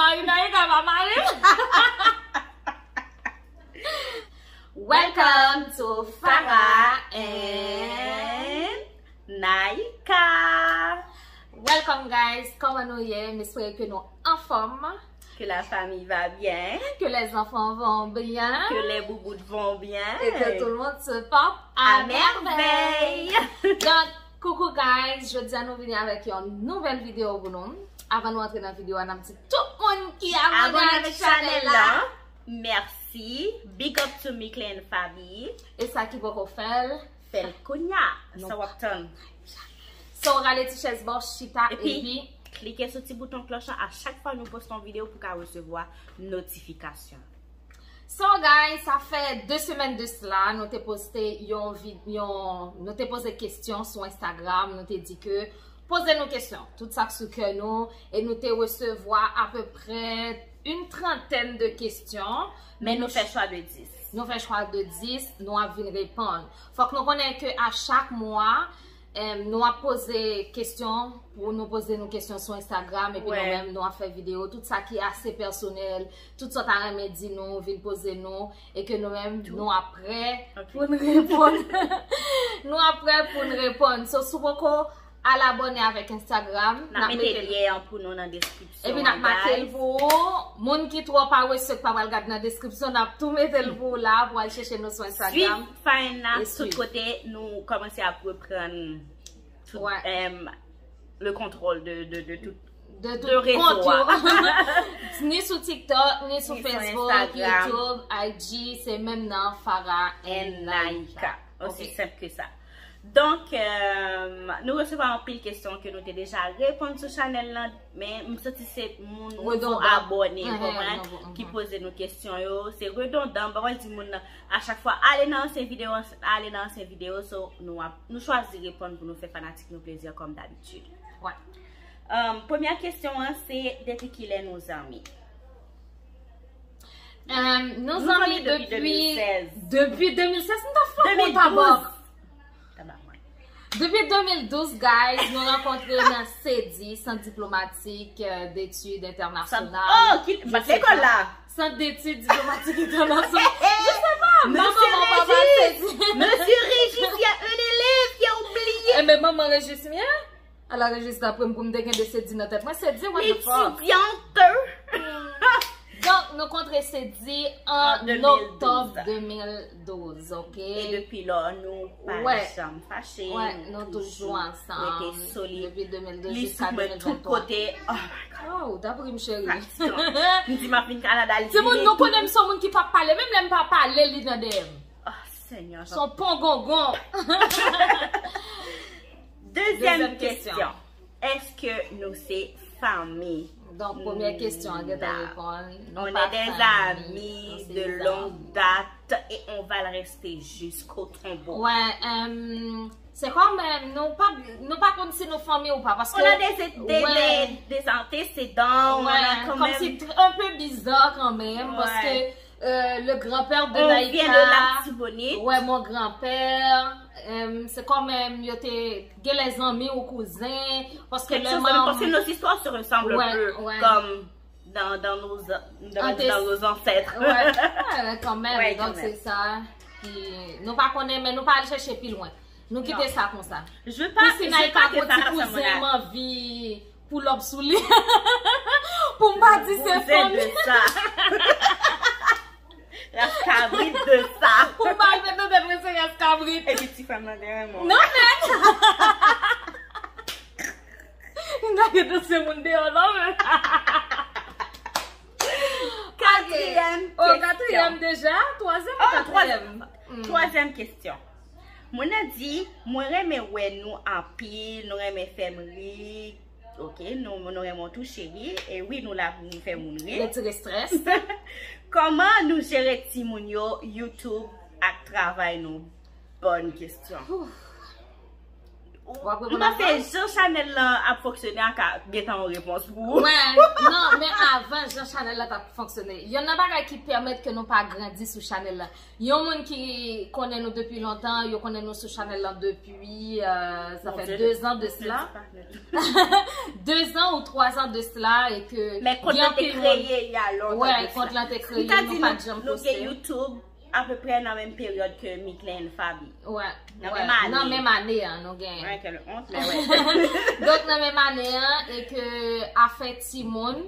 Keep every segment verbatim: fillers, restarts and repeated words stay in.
Naika pa mare. Welcome to Farah and Naika. Welcome, guys. Kòman nou ye? M espere ke nou anfòm. Que la famille va bien. Que les enfants vont bien. Que les boubous vont bien. Et que tout le monde se porte à merveille. Donk, coucou guys, jodi a nou vini avèk yon nouvèl videyo pou nou. Avan nou antre nan videyo a, n ap di tout moun ki abòne avèk chanèl la, mèsi. Big up to Mickley and Fabi. E sa ki poko fè l, fè l kounya. Sa w ap tann. So, rale ti chèz ba w, chita, epi klike sou ti bouton klòch lan a chak fwa nou poste yon videyo pou w ka resevwa notifikasyon. So, guys, sa fè de semèn de sila, nou te poste yon vid-, yon, nou te poze kesyon sou Instagram, nou te di ke poze nou kesyon, tout sa k sou kè nou, e nou te resevwa apeprè yon trantèn de kesyon. Men nou fè chwa de dis. Nou fè chwa de dis, nou ap vin reponn. Fòk nou konnen ke a chak mwa, em, nou ap poze kesyon, pou nou poze nou kesyon sou Instagram, epi nou menm nou ap fè videyo, tout sa ki ase pèsonèl, tout sa w ta renmen di nou, vin poze nou, e ke nou menm nou ap prè pou n reponn. Nou ap prè pou n reponn. So, si w poko al abòne avèk Instagram, n ap mete lyen an pou nou nan deskripsyon an, guys. Epi n ap make l pou ou. Moun ki twò parese k pa pral gad nan deskripsyon, n ap tou mete l pou ou la, pou al chèche nou sou Instagram. Swiv Fine la tout kote, nou kòmanse ap reprann tout, em, le contrôle de, de, de tout, de tout rezo a. Ni sou TikTok, ni sou Facebook, Instagram, YouTube, I G, se menm nan Farah and Naika. Osi senp ke sa. Donk, em, nou resevwa anpil kesyon ke nou te deja reponn sou chanèl lan, men m santi se moun nouvo abòne, konprann, ki poze nou kesyon yo. Se redondan, m pa pral di moun nan a chak fwa, ale nan ansyen videyo, ale nan ansyen videyo, so nou ap, nou chwazi reponn pou nou fè fanatik nou plezi kòm dabitid. Wi. Um, premyè kesyon an se, depi kilè nou zanmi? Um, nou zanmi depi de mil sèz. Depi de mil sèz, m ta fè konta bòk. Depi de mil douz, guys, nou rankontre nan CEDI, Centre Diplomatique, euh, d'Études Internationales. Oh, ki, bat lekòl la. Centre d'Études Diplomatiques Internationales. Je sais pas, maman, papa, CEDI. Monsieur Régis, il y a un élève qui a oublié. Eh ben, maman Régis, mwen. Ala Régis, dapre m, pou m te gen de CEDI nan tèt mwen, CEDI, what the fuck? L'étudiante. Donk, nou kontre CEDI an oktòb de mil douz, ok? E depi lò, nou pa janm fache, nou toujou ansanm, rete solid. Depi de mil douz jiska de mil venntwa. Li sou mwen tout kote. Oh my God. Oh, w t ap ri m, cheri. M di m ap vin Kanada, li vini tou. Timoun, nou konnen m se yon moun ki p ap pale, menm lè m pa pale, li nan dèyè m. Oh, Senyè. Se yon pongongon. Dezyèm kesyon. Èske nou se fanmi? Donk, premyè kesyon an gentan reponn. Nou pa fanmi, nou se zanmi. On est des amis de longue date et on va le rester jusqu'au tombeau. Wè, em, se kòmsi nou pa, nou pa konn si nou fanmi ou pa, paske on a des, des, des, des antécédents, on a quand même, kòmsi un peu bizarre quand même, paske Euh, le grand-père de Naïka. On vient de l'Artibonite. Ouais, mon grand-père. Euh, se kòmsi yo te gen lè zanmi ou kouzen, paske lè manman, paske nos histoires se ressemblent un peu, comme dans, dans nos, dans, dans nos ancêtres. Ouais, ouais, quand même. Donc, c'est ça. Ki, nou pa konnen, men nou pa al chèche pi lwen. Nou kite sa konsa. Pou si Naïka gon ti kouzen, m anvi pull up sou li. Pou m pa di se fanmi. Ras kabrit de sa. Pou m pa al mete nan tèt mwen se ras kabrit. Epi ti fanm nan te renmen w. Non, men. M ta gentan se moun deyò, non, men. Katriyèm kesyon. Oh, katriyèm deja? Twazyèm ou katriyèm? Twazyèm kesyon. Moun nan di, mwen renmen wè nou anpil, nou renmen fè m ri. Ok, nou, nou renmen w tou, cheri. E wi, nou la pou nou fè moun ri. Retire strès. Kòman nou jere timoun yo, YouTube ak travay nou? Bòn kesyon. W ap reponn avan? M panse jan chanèl lan ap fonksyone a ka gentan yon repons pou ou. Wè, non, men avan jan chanèl lan t ap fonksyone. Yonn nan bagay ki pèmèt ke nou pa grandi sou chanèl lan. Yon moun ki konnen nou depi lontan, yo konnen nou sou chanèl lan depi, euh, sa fè de zan de sila. De zan ou twa zan de sila, e ke... Men kont lan te kreye, ya lontan de sila. Wè, kont lan te kreye, nou pa t janm poste. Nou gen YouTube apeprè nan menm peryòd ke Mickley and Faby. Wè, nan menm ane. Nan menm ane an, nou gen. Mwen ke le onz, men wè. Donk, nan menm ane an, e ke afè timoun,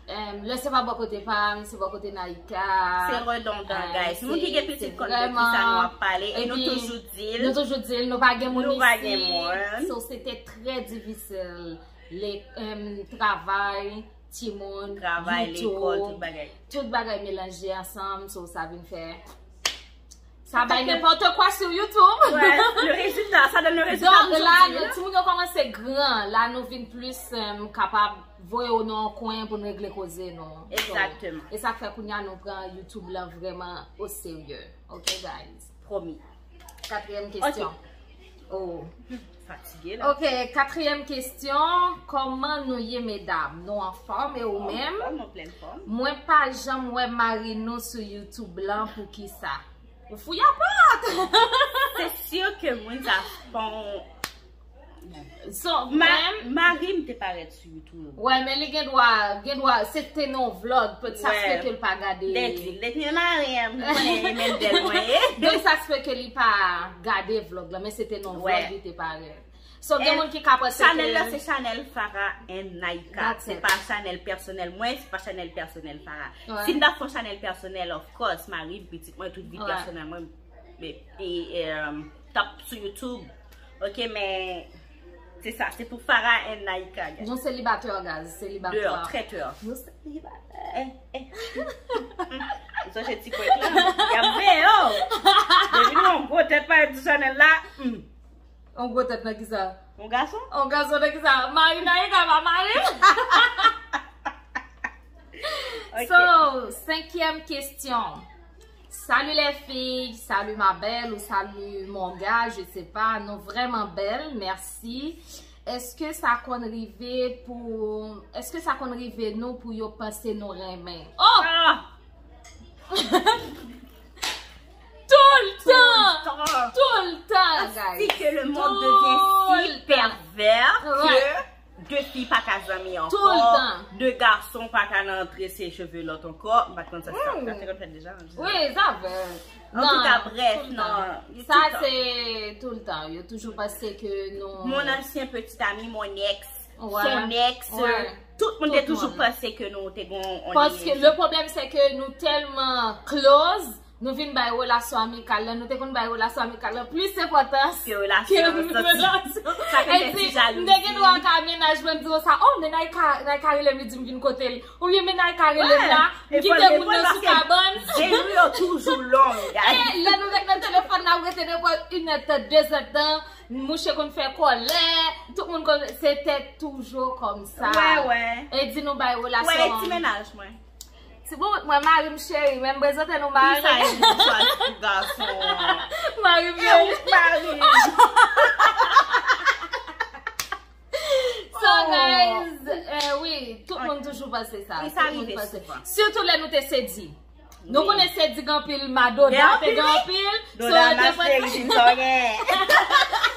em, lè se pa bò kote pa m, se bò kote Naïka. Se redondan, guys. Moun ki gen pitit konn de kisa nou ap pale, e nou toujou di l. Nou toujou di l, nou pa gen moun isi. So, se te trè difisil. Le, em, travay, timoun, travay, lekòl, tout bagay. Tout bagay melanje ansanm, so sa vin fè. Sa bay nenpòt kwa sou YouTube. Wè, le résultat, ça donne le résultat. Donk, la, timoun yo kòmanse gran, la nou vin plis, em, kapab voye yo nan yon kwen pou n regle koze nou. So, egzakteman. E sa k fè kounye a nou pran YouTube lan vrèman o serye. Ok, guys? Promi. Katriyèm kesyon. Oh. Fatige la. Ok, katriyèm kesyon. Kòman nou ye, medam? Nou anfòm, e ou menm? Anfòm, an plèn fòm. Mwen pa janm wè mari nou sou YouTube lan, poukisa? Ou fouye pòt! Se si ke moun sa fon. So, ma, mari m te parèt sou YouTube. Wè, men li gen dwa, gen dwa, se te nan vlog, pèt sa se ke l pa gade. Depi, depi mari m, konnen li menm bèl mwen ye. Donk, sa se ke li pa gade vlog la, men se te nan vlog li te parèt. So, gen moun ki ka panse ke chanèl la se chanèl Farah and Naïka. Se pa chanèl pèsonèl mwen, se pa chanèl pèsonèl Farah. Si m ta fè yon chanèl pèsonèl, of course, mari m, pitit mwen, tout vi pèsonèl mwen, e, e, e, t ap sou YouTube. Ok, men se sa, se pou Farah and Naïka, guys. Nou selibatè, guys, selibatè. Dehors, traiteur. Nou selibatè. Eh, eh. Ou sonje ti pwèt la? Y ap veye w. Depi nou yon gwo tèt parèt sou chanèl la. Hmm. Yon gwo tèt nan kisa? Yon gason? Yon gason nan kisa? Mari Naïka pa mari. Ok. So, senkyèm kesyon. Salut les filles, salut ma belle ou salut mon gars, je sais pas, nou vrèman bèl, mèsi. Èske sa konn rive pou, èske sa konn rive nou pou yo panse nou renmen? Oh! Ah! Tout le temps! Tout le temps! Tout le temps, guys. Tout le temps. Ainsi que le monde devient si pervers que deux filles pa ka zanmi ankò, deux garçons pa ka nan trese cheve lòt ankò. M pa t konn sa, sa, sa te konn fèt deja, non? Wi, sa fèt. Antouka, brèf, non. Sa se tout le temps. Yo toujou panse ke nou... Mon ancien petit ami, mon ex, son ex, euh, tout moun te toujou panse ke nou te gon on. Paske le pwoblèm se ke nou tèlman close, nou vin bay relasyon amikal lan, nou te konn bay relasyon amikal lan plis enpòtans ke relasyon. Sa ke fè ti jalouzi. M te gen dwa ka mennaj mwen, m di w sa, oh, men Naïka, Naïka rele m, li di m vin kote l. Oubyen men Naïka rele m la, m kite moun nan sou kabann. Zen nou yo toujou long, guys. E lè nou ret nan telefòn, n ap rete nenpòt inèdtan, dezèdtan, mouche konn fè kòlè, tout moun konn, se te toujou kòmsa. Wè, wè. E di nou bay relasyon. Wè, ti mennaj mwen. Ti bout mwen, mari m cheri, men m prezante nou mari. Ki sa e nou chwazi pou gason an? Mari m cheri. E ou mari m. So, guys, eh, wi, tout moun toujou panse sa. Wi, sa rive souvan. Sitou lè nou te sedi. Nou konnen sedi gen anpil, madoda te gen anpil. Doda, ma chérie, di m sa w gen.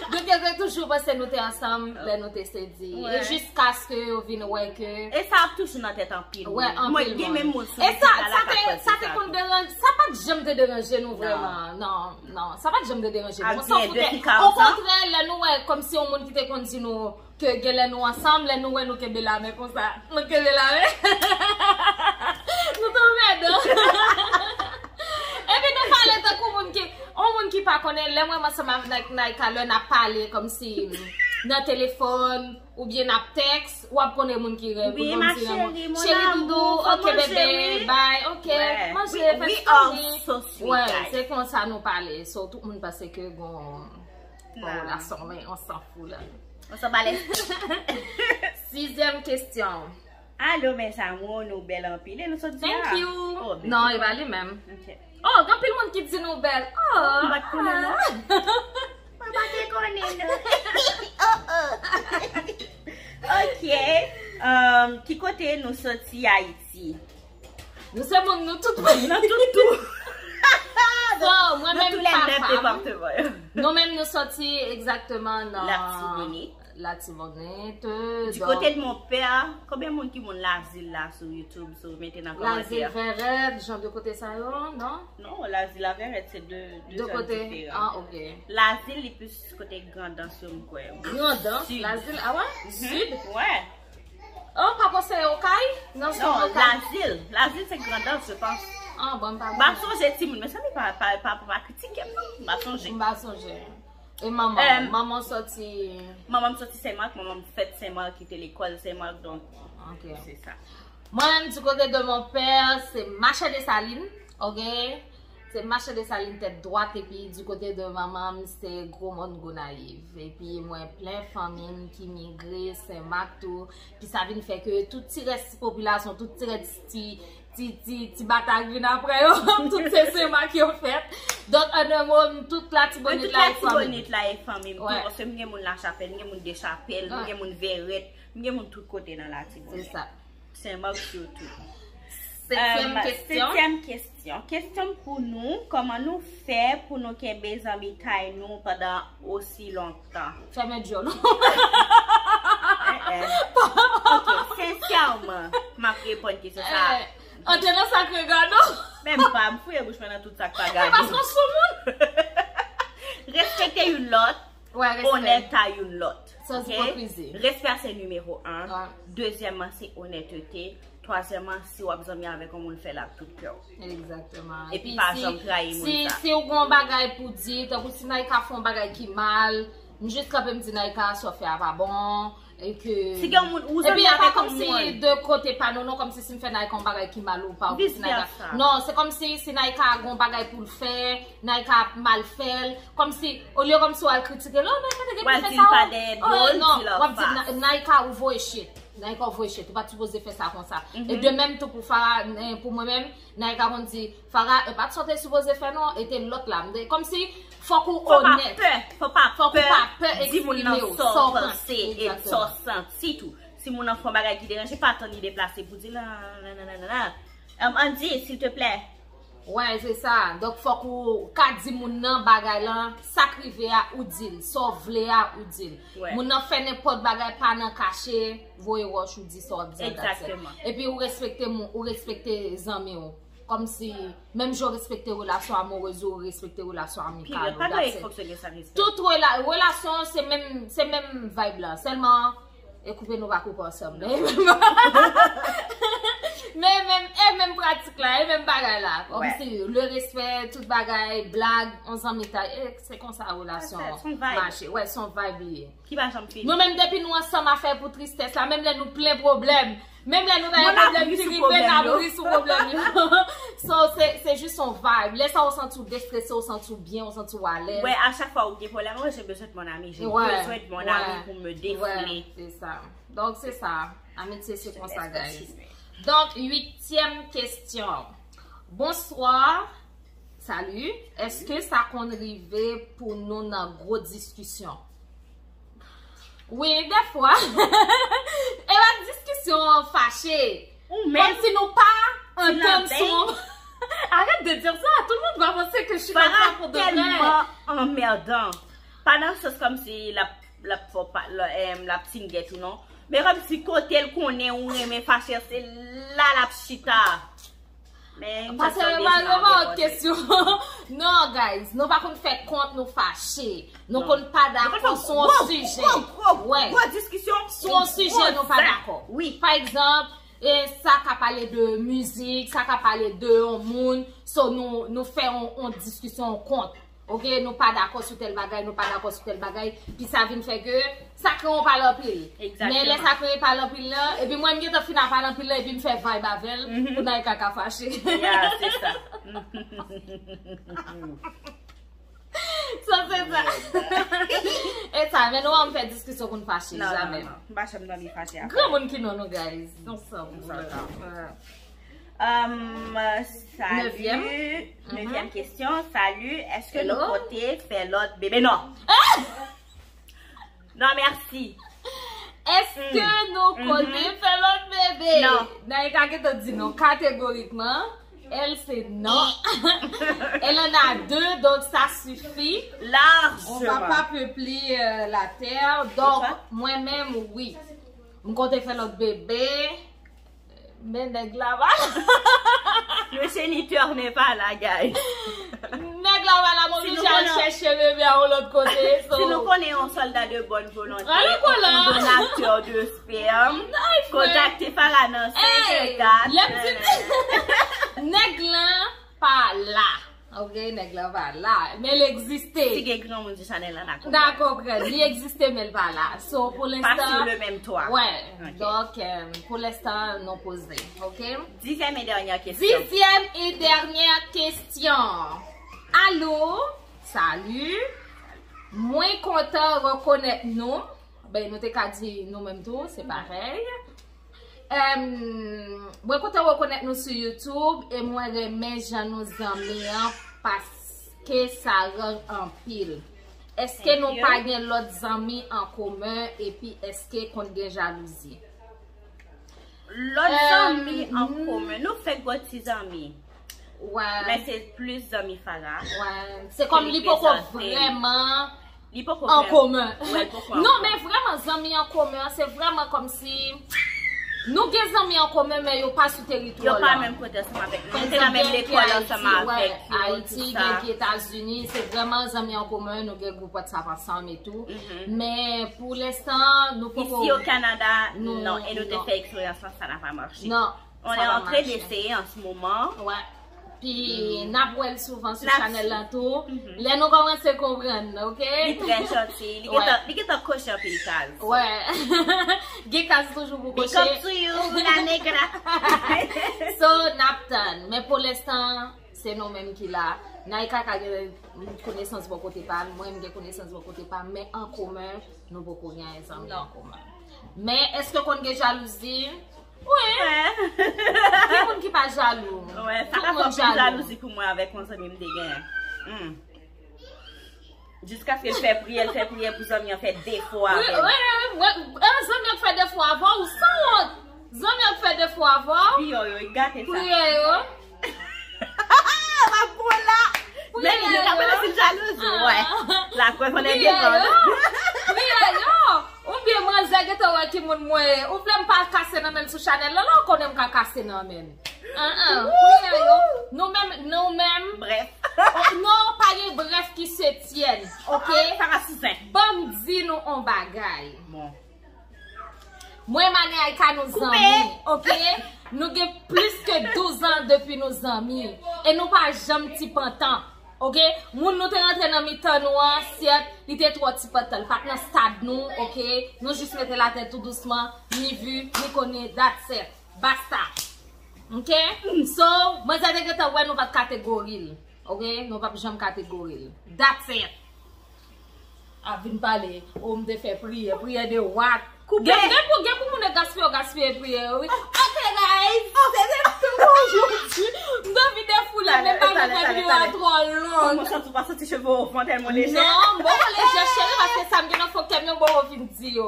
Donk, yo te toujou panse nou te ansanm lè nou te sedi. E jiskaske yo vin wè ke... E sa ap toujou nan tèt anpil moun. Wè, anpil moun. Mwen, gen menm moun sou YouTube la k ap panse sa tou. E sa, sa te, sa te konn deranje, sa pa t janm te deranje nou vrèman. Non, non, sa pa t janm te deranje nou. On s'en foutait. Okontrè, lè nou wè kòmsi yon moun ki te konn di nou ke genlè nou ansanm, lè nou wè nou kenbe lamen konsa. Nou kenbe lamen. Nou tonbe dan. Epi nou pale tankou moun ki, yon moun ki pa konnen, lè mwen ansanm avèk Naïka, lè n ap pale kòmsi nan telefòn, oubyen n ap tèks, w ap konnen moun ki rèponn kòmsi nan moun. Cheri, doudou, ok, bebe, bay, ok, manje, fè ti fanmi. Wè, se konsa nou pale. So, tout moun panse ke gon, gon relasyon, men on s'en fout la. On s'en bat les steaks. Sizyèm kesyon. Alo, mes amours, nou bèl anpil. E nou sot di a? Thank you. Non, e pa li menm. Ok. Oh, gen anpil moun ki di nou bèl. Oh, m pa t konnen non. Mwen pa te konnen non. Ok. Um, ki kote nou soti Ayiti? Nou se moun, nou tout peyi. Nou tout tou. So, mwen menm papa m, nou menm nou soti egzakteman nan Latibonit. Latibonit. Du côté de mon père, konbyen moun ki moun Lazil la sou YouTube, si w mete nan kòmantè? Lazil, Vèrèt, jan de kote sa yo, non? Non, Lazil a Vèrèt se de, de zòn diferan. Ah, ok. Lazil li plis kote Grandans yo, m kwè. Grandans, Lazil, ah wè? Sid? Wè. Oh, pa panse Okay? Non, Lazil. Lazil se Grandans, je pense. Ah, bon, m pa sonje timoun, mezanmi, pa, pa, pa, pa kritike m, non. M pa sonje. M pa sonje. E manman, manman soti? Manman m soti Senmak, manman m fèt Senmak, kite lekòl Senmak, donk, se sa. Mwen menm, du côté de mon père, se Machè Desalin, ok? Se Machè Desalin tèt dwat, epi du côté de manman m, se Gwo Mòn Gonayiv. Epi mwen plen fanmi m ki migre Senmak tou, ki sa vin fè ke tout ti rès popilasyon, tout ti rès ti, ti, ti, ti batay vin apre yo, tout se Senmak yo fèt. Donk, an de mo, m tout Latibonit la e fanmi m. Latibonit la e fanmi m tou, paske m gen moun Lachapèl, m gen moun Dechapèl, m gen moun Vèrèt, m gen moun tout kote nan Latibonit. Se sa. Senmak sitou. Setyèm kesyon. Setyèm kesyon. Kesyon pou nou, kòman nou fè pou nou kenbe zanmitay nou pandan osi lontan? Fèmen djòl ou. Eh, eh. Ok, sensèman, m ap reponn kesyon sa a. Eh, antre nan sa k regarde w. Menm pa, m fouye bouch mwen nan tout sa k pa gade. E paske w sou moun. Respekte youn lòt. Wè, respè. Onèt a youn lòt. Sans ipokrizi. Respè a se nimewo en. Wè. Dezyèmman, se onètete. Twazyèmman, si w ap zanmi avèk yon moun, fè l ak tout kè w. Egzakteman. Epi pa janm trayi moun sa. Si w gen yon bagay pou di, tankou si Naïka fè yon bagay ki mal, m jis kanpe m di Naïka, sa w fè a pa bon. E ke... Si gen yon moun, ou zanmi avèk yon moun. Epi e pa kòmsi de kote pa nou, non, kòmsi si m fè Naïka yon bagay ki mal ou pa, ou di Naïka. Vis vèsa. Non, se kòmsi si Naïka gen yon bagay pou l fè, Naïka ap mal fè l, kòmsi, olye kòmsi w al kritike l, oh, Naïka te gen pou fè sa, oh, non, w ap di, Na-, Naïka, ou voye shit. Naïka, ou voye shit. Ou pa t sipoze fè sa konsa. E de menm tou pou Farah, eh, pou mwen menm, Naïka konn di, Farah, e pa t sa w te sipoze fè non, e te lòt la. M te, kòmsi, fòk ou onèt. Fòk ou pa pè, fòk ou pa pè di moun nan sa w panse e sa w santi tou. Si moun nan fè yon bagay ki deranje, pa tann li deplase pou di, nan, nan, nan, nan, nan. Em, Andy, silteplè. Wè, se sa. Donk, fòk ou ka di moun nan bagay lan, sa k rive a, ou di l. Sa w vle a, ou di l. Wè. Moun nan fè nenpòt bagay, pa nan kache, voye wòch, ou di sa w ap di an, that's it. Egzakteman. Epi ou respekte moun, ou respekte zanmi w. Kòmsi, menm jan w respekte relasyon amourez ou, ou respekte relasyon amikal ou, that's it. Period. Pa gen fonksyone san respè. Tout rela-, relasyon, se menm, se menm vibe lan. Sèlman, e koupe nou pa koupe ansanm, non? Men menm, e menm pratik la, e menm bagay la. Kòmsi, le respè, tout bagay, blag, on zanmitay, e se konsa relasyon mache. Wè, se yon vibe li ye. Ki pa janm fini. Nou menm, depi nou ansanm, afè pou tristès la, menm lè nou plen pwoblèm, menm lè nou pa gen pwoblèm ki rive, n ap ri sou pwoblèm yo. So, se, se jis yon vibe. Lè sa ou santi w destrese, ou santi w byen, ou santi w alèz. Wè, a chak fwa ou gen pwoblèm, oh, j'ai besoin de mon ami, j'ai besoin de mon ami pour me défouler. Wè, se sa. Donk, se sa. Amitye, se konsa, guys. Donk, uityèm kesyon. Bonsoir. Salut. Èske sa konn rive pou nou nan gwo diskisyon? Wi, dèfwa. E pa diskisyon fache. Ou menm. Kòmsi nou pa antann sou. Arrête de dire ça. Tout le monde va penser que je suis comme ça pour de vrai. Farah tèlman anmèdan. Pa nan sans kòmsi l ap, l ap fè w pa, l, em, l ap tingèt ou non. Men kòmsi kote l konnen ou renmen fache, se la l ap chita. Men, paske yo pa, yo pa ot kesyon. Non, guys, nou pa konn fè kont nou fache. Nou konn pa dakò sou yon sijè. Gwo, gwo, gwo diskisyon. Sou yon sijè nou pa dakò. Wi. Pa egzanp, e, sa ka pale de mizik, sa ka pale de yon moun. So, nou, nou fè yon, yon diskisyon, yon kont. Ok, nou pa dakò sou tèl bagay, nou pa dakò sou tèl bagay, ki sa vin fè ke sa kreye yon pale anpil. Men lè sa kreye pale anpil lan, epi mwen m gentan fin ap pale anpil lan, epi m fè vibe avè l, pou Naïka ka fache. Ya, se sa. Sa se sa. E sa, men nou pa fè diskisyon pou n fache, jamè. Non, non, non. M pa janm nan li fache avè. Granmoun ki non nou, guys. Nou san pou sa. Um, salut. Nevyèm. Nevyèm kesyon. Salut. Èske nou pote fè lòt bebe? Non. Non, mèsi. Èske nou konte fè lòt bebe? Non. Naïka gentan di non kategorikman. Elle, c'est non. Elle en a deux, donc ça suffit. On va pas peupler euh, la terre. Donc, mwen menm, wi. M konte fè lòt bebe. Men nèg la pa la. Le géniteur n'est pas là, guys. Nèg la pa la, m oblije al chèche bebe a yon lòt kote. Si nou konnen yon sòlda de bòn volonte, yon donatè de sperm, kontakte Farah nan senk kat. Lè m di nèg lan pa la. Ok, nèg lan pa la, men l egziste. Si gen granmoun sou chanèl la, n a konprann. N a konprann. Li egziste, men l pa la. So, pou lenstan. Pa sou le menm twa. Wè. Ok. Donk, euh, pou lenstan, nou poze. Ok? Dizyèm e dènyè kesyon. Dizyèm e dènyè kesyon. Alo, salut. Mwen kontan rekonèt nou. Ben, nou te ka di nou menm tou, se parèy. Em, mwen kontan rekonèt nou sou YouTube e mwen renmen jan nou zanmi an paske sa rang anpil. Èske nou pa gen lòt zanmi an komen epi èske konn gen jalouzi? Lòt zanmi an komen, nou fèk gwo ti zanmi. Wè. Men se plis zanmi Farah. Wè. Se kòm li poko vrèman Li poko an komen. Wè, li poko an komen. Non, men vrèman, zanmi an komen an, se vrèman kòmsi nou gen zanmi an komen, men yo pa sou teritwa la. Yo pa menm kote ansanm avèk nou. Nou te nan menm lekòl ansanm avèk yo, Ayiti, gen ki Etazini, se vrèman zanmi an komen, nou gen gwoup WhatsApp ansanm e tou. Men pou lenstan, nou poko. Isi o Kanada, non, e nou te fè eksperyans lan, sa n a pa mache. Non. On est en train d'essayer en ce moment. Wè. Pi n ap wè l souvan sou chanèl la tou. Lè nou kòmanse konprann, ok? Li trè janti. Li gentan, li gentan koche anpil kaz. Wè. Gen kaz toujou pou koche. Big up to you, la negra. So, n ap tann. Men pou lenstan, se nou menm ki la. Naïka ka gen konesans bò kote pa l, mwen m gen konesans bò kote pa m, men an komen, nou poko gen zanmi an komen. Men èske konn gen jalouzi? Wi. Ki moun ki pa jalou? Wè, sa ka fè anpil jalouzi pou mwen avèk yon zanmi m te genyen. Hmm. Jiskaske l fè priyè, l fè priyè pou zanmi an fè defo avè l. Wi, wi, wi, zanmi an k fè defo avè w, ou sanwont. Zanmi an k fè defo avè w. Priyè yo, li gate sa. Priyè yo. Mwen bon la. Men li ka panse si l jalouzi, wè. La preuve en est bien grande. Priyè yo. Oubyen manzè gentan wè ki moun mwen ye. Ou vle m pa kase nan men l sou chanèl la, la ou konnen m ka kase nan men l. An, an, priyè yo. Nou menm, nou menm. Brèf. Non, pa gen brèf ki se tyèn, ok? Sa va sou zen. Ban m di nou on bagay. Bon. Mwen, Mane Ayka, nou zanmi, ok? Nou gen plis ke douz an depi nou zanmi. E nou pa janm ti pantan, ok? Moun nou te rantre nan mitan nou an, syèt, li te twò ti pantan. Li pa t nan stad nou, ok? Nou jis mete l atè tou dousman, ni vu, ni connu, that's it. Basta. Ok? So, manzè te gentan wè nou pa t kategori l. Ok? Nou p ap janm kategori l. That's it. Ap vin pale, o m te fè priyè, priyè de what? Koupe! Gen, gen pou, gen pou moun gaspiye, gaspiye priyè yo, wi. Ok, guys, se te tout pou jodi. M te anvi defoule, men pa gen fè videyo a twò long. Kòman sa, ou pa santi cheve w fon tèlman lejè? Non, m poko lejè, cheri, paske sa m gen nan fon kè m yo, m poko fin di yo.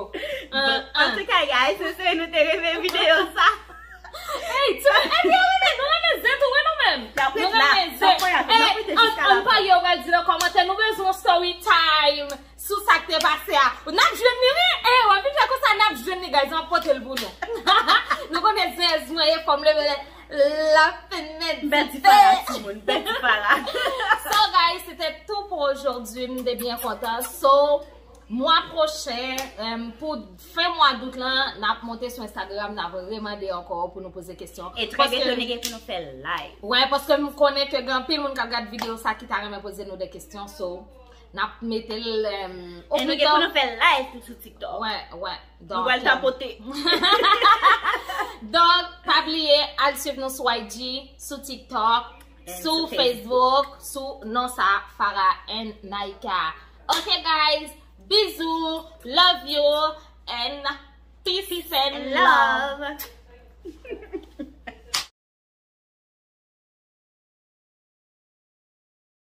Antouka, guys, se nou te renmen videyo sa. Hey, timoun, epi yo renmen, nou renmen zen tou, wi, nou menm. Nou renmen zen. Hey, ann, ann pa yo pral di nan kòmantè, nou bezwen yon story time sou sa k te pase a. N ap jwenn li, wi. Hey, w ap vin fè konsa, n ap jwenn li, guys, n ap pote l pou nou. Nou konnen zen, zen, e fò m leve la fenèt. Bèl ti fala, timoun, bèl ti fala. So, guys, c'était tout pour aujourd'hui. M te byen kontan. So, Mwa pwochen, em, pou fen mwa dout lan, n ap monte sou Instagram, n ap remande ankò pou nou poze kesyon. E trè byento, nou gen pou nou fè live. Wè, paske m konnen ke gen anpil moun k ap gad videyo sa ki ta renmen poze nou de kesyon, so, n ap mete l, em, o pli ta. E nou gen pou nou fè live tou sou TikTok. Wè, wè. Nou pral tapote. Donk, pa bliye, al swiv nou sou I G, sou TikTok, sou Facebook, sou non sa, Farah and Naika. Ok, guys, bisous, love you, and peace and love.